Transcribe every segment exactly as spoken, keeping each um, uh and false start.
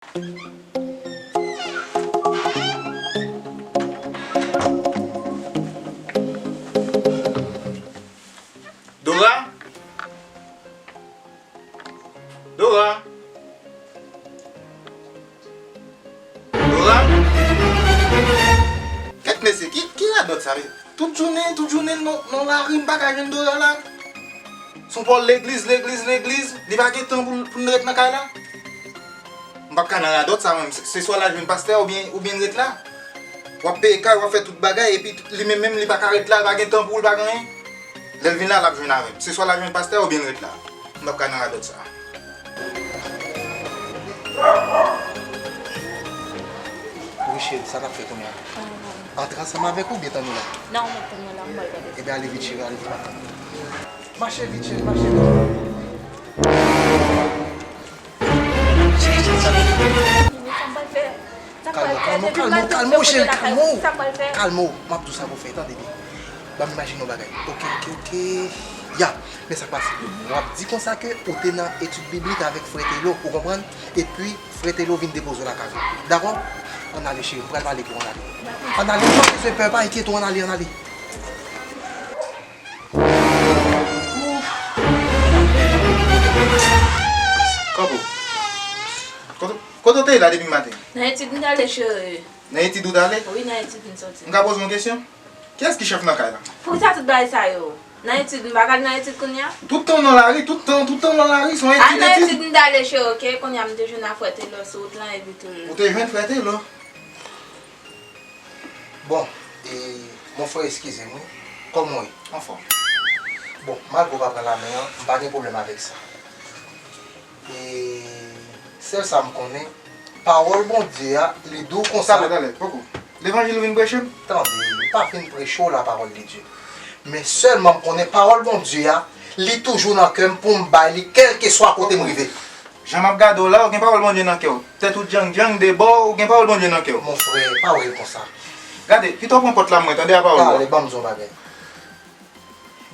Dora? Dora? Dora? Kèt mesye, ki, ki radòt sa ye? Tout jounen, tout jounen, nan, nan lari, m pa ka jwenn Dora la. Se yon pòl legliz, legliz, legliz, li pa gen tan pou, pou n ret nan kay la. M p ap ka nan radòt sa, mwen. Se, se swa l al jwenn pastè oubyen, oubyen l ret la. W ap peye kay, w ap fè tout bagay, epi li menm, menm, li pa ka ret la, li pa gen tan pou l, pa gen anyen. Lè l vin la, l ap jwenn avè m. Se swa l al jwenn pastè oubyen l ret la. M p ap ka nan radòt sa. Wi, cheri, sa n ap fè kounye a? Antre ansanm avèk ou oubyen tann ou la? Non, ou mèt tann mwen la, m pral gade. Ebyen, ale vit, cheri, ale vit. Mache vit, cheri, mache vit. Kalme w, kalme w, kalme w, kalme w, cheri, kalme w. Kalme w, m ap di w sa pou w fè, tande byen. Ban m imajine yon bagay. Oke, oke, oke. Ya, men sa k pase. W ap di konsa ke ou te nan etid biblik avèk frè Telo, ou konprann? Epi, frè Telo vin depoze w lakay ou. Dakò? Ann ale, cheri, m pral pale pou w, ann ale. Ann ale, ou pa bezwen pè, pa enkyete w, ann ale, ann ale. Kanpe. Kote, kote w te ye la depi maten? Nan etid m t ale, cheri. Nan etid ou t ale? Wi, nan etid m soti. M ka poze w yon kesyon? Kiyès ki chèf nan kay la? Poukisa tout bagay sa yo? Nan etid, m pa ka al nan etid kounye a? Tout tan w nan lari, tout tan, tout tan w nan lari, se yon etid, etid. A, nan etid m t ale, cheri, oke? Kounye a m te jwenn ak frè Telo sou wout lan, epi tou. Ou te jwenn frè Telo? Bon, e, mon frè, eskize m, wi. Kòman w ye? Anfòm. Bon, malgre w pa pran lamen an, m pa gen pwoblèm avèk sa. E, sèl sa m konnen, pawòl Bondye a, li di w konsa. Talè, talè, poko. Levanjil ou vin preche m? Tande, m pa vin preche w la pawòl de Dye. Men sèlman m konnen pawòl Bondye a, li toujou nan kè m pou m bay li, kèlkeswa kote m rive. Jan m ap gade w la, ou gen pawòl Bondye nan kè w. Tèt ou djang djang de bò, ou gen pawòl Bondye nan kè w. Mon frè, pa wè l konsa. Gade, pito w pran pòt la mwen, tande a pawòl ou a. Talè, ban m di w yon bagay.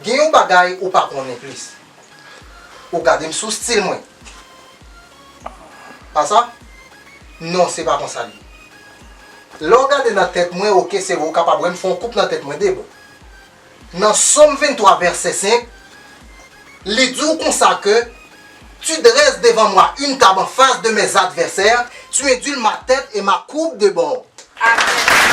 Gen yon bagay ou pa konnen plis. Ou gade m sou stil mwen. Pa sa? Non, se pa konsa l ye. Lè w gade nan tèt mwen, oke, se vre, ou kapab wè m fè yon koup nan tèt mwen de bò. Nan Sòm venntwa, vèsè senk, li di w konsa ke, tu dresses devant moi une table en face de mes adversaires, tu induis ma tête et ma coupe de bord. Amèn.